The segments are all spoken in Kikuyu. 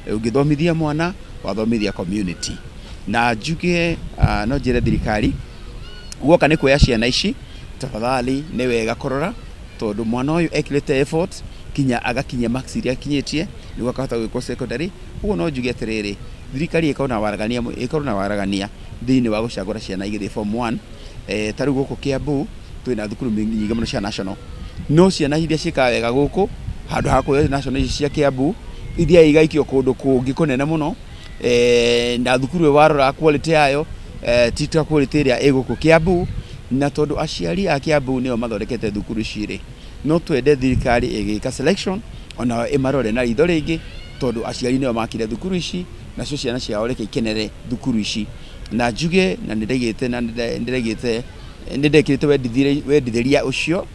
Ũngĩthomithia mwana, wathomithia community. Na njuge no njĩre thirikari guoka nĩ kuoya ciana ici, tafadhali nĩ wega kũrora, tondũ mwana ũyũ ekĩrĩte effort kinya agakinyia marks iria akinyĩtie nĩguo akahota gwĩkwo secondary. Ũguo no njuge atĩrĩrĩ, thirikari ĩkorwo na waragania, ĩkorwo na waragania thĩinĩ wa gũcagũra ciana igĩthiĩ form 1. Ta rĩu gũkũ Kiambu twĩna thukuru nyingĩ mũno cia national, no ciana iria ciĩkaga wega gũkũ, handũ ha kuoya national ici cia Kiambu, ithiaga igaikio kũndũ kũngĩ kũnene mũno, na thukuru ĩyo warora quality yayo ti ta quality ĩrĩa ĩ gũkũ Kiambu. Na tondũ aciari a Kiambu nĩo mathondekete thukuru ici rĩ, no twende thirikari ĩgĩka selection onayo ĩmarore na ritho rĩngĩ, tondũ aciari nĩo makire thukuru ici, nacio ciana ciao reke ikenere thukuru ici. Na njuge na nĩndaigĩte na nĩndĩraigĩte nĩndekĩrĩte wendithĩria ũcio,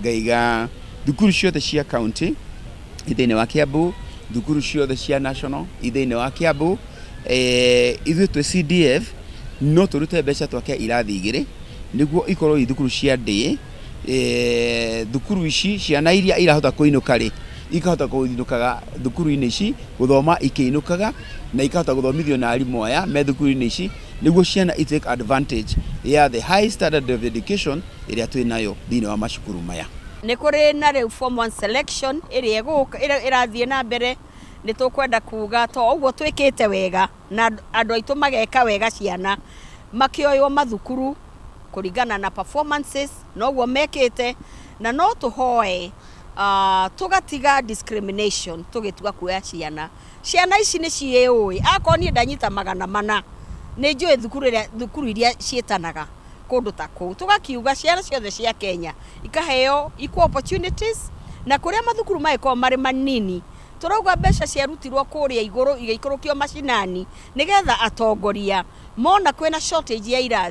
ngaiga thukuru ciothe cia county thĩinĩ wa Kiambu, thukuru ciothe cia national thĩinĩ wa Kiambu, ithuĩ twĩ CDF no tũrute mbeca twake irathi igĩrĩ nĩguo ikorwo i thukuru cia day. Thukuru ici ciana iria irahota kũinũka rĩ, ikahota kũinũkaga thukuru-inĩ ici gũthoma ikĩinũkaga, na ikahota gũthomithio na arimũ aya me thukuru-inĩ ici, nĩguo ciana i take advantage ya the high standard of education ĩrĩa twĩ nayo thĩinĩ wa macukuru maya. Nĩ kũrĩ na rĩu form 1 selection ĩrĩa ĩgũka, ĩrĩa ĩrathiĩ na mbere. Nĩ tũkwenda kuga to ũguo twĩkĩte wega na andũ aitũ mageka wega, ciana makĩoywo mathukuru kũringana na performances noguo mekĩte. Na no tũhoe tũgatiga discrimination tũgĩtua kuoya ciana. Ciana ici nĩ ciĩũĩ, akorwo niĩ ndanyita 400, nĩ njũĩ thukuru ĩrĩa, thukuru iria ciĩtanaga kũndũ ta kũu. Tũgakiuga ciana ciothe cia Kenya ikaheo equal opportunities, na kũrĩa mathukuru mangĩkorwo marĩ manini, tũrauga mbeca ciarutirwo kũrĩa igũrũ igĩikũrũkio macinani, nĩgetha atongoria mona kwĩna shortage ya irathi.